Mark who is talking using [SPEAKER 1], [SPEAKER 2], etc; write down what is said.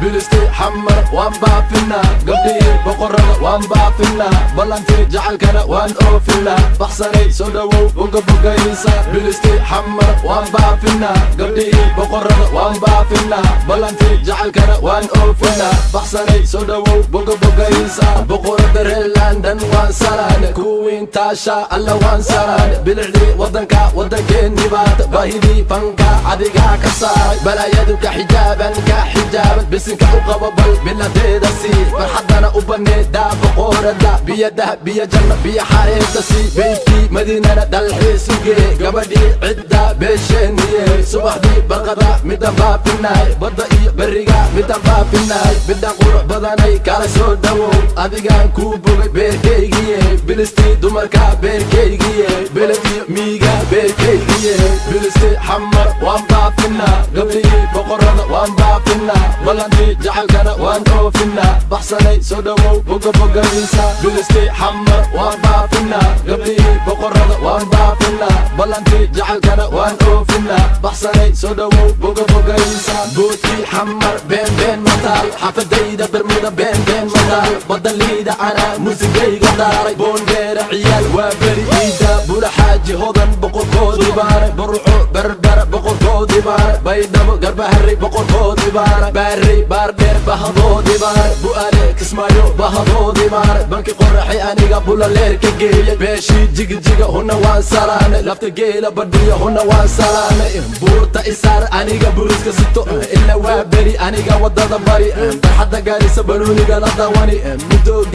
[SPEAKER 1] Bilisti Xamar waan baafinaa, gabdhihii boqorada waan baafinaa, ballantii jacaylkana waan oofinaa. Baxsanay, soo dhowow, boga bogaysa. Bilisti Xamar waan baafinaa, gabdhihii boqorada waan baafinaa, ballantii jacaylkana waan oofinaa. Baxsanay, soo dhowow, boga bogaysa. Boqorada reer London waan salaane, kuwiin taasha alla waan salaane. Bilicdii wadanka, wadankeennii baat, baahidii fanka adigaa ka saaray, balaayadu ka xijaaban, ka xijaaban. Bisinka u qabo, bal biladeeda sii, farxaddana u banee daa. Boqorada biyo dahab, biyo janno, biyo xareenta sii, beydkii Madiinana dalxiis u gee, gabadhii cidda beesheeniye. Subaxdii barqada midaan baafinaay, badda iyo berriga midaan baafinaay. Midaan qurux badanay, kala soo dhowow, adigaan kuu bogay beerkaygiye. Bilistii dumarka beerkaygiye, beled iyo miiga beerkaygiye. Bilisti Xamar waan baafinaa, gabdhihii boqorada waan baafinaa, ballantii jacaylkana waan oofinaa. Baxsanay, soo dhowow, boga bogaysa. Bilisti Xamar waan baafinaa, gabdhihii boqorada waan baafinaa, ballantii jacaylkana waan oofinaa. Baxsanay, soo dhowow, boga bogaysa. Boodkii Xamar been been mataal, xaafadayda Bermuda been been mataal, badaliida anaa muusigayga daaray, Boondheera ciyaal waa beri iida, Bula Xaaji Hodan boqorkoodii baanay, Burco, Berbera boqorkoodii baanay, Baydhabo, Garbaharey boqorkoodii baanay, Baarey, Baardheer bahadoodii baanay, Bu'aale, Kismaayo bahadoodii baanay, Banki Qoraxay aniga Bulaleer ka geeyay, beeshii Jigijiga huna waan salaanay, lafta geela badhiya huna waan salaanay. Buurta isaar aniga buriska sito, ilaa waa beri aniga wadada bari, barxadda Gaarisa banuuniga la dawani muddo.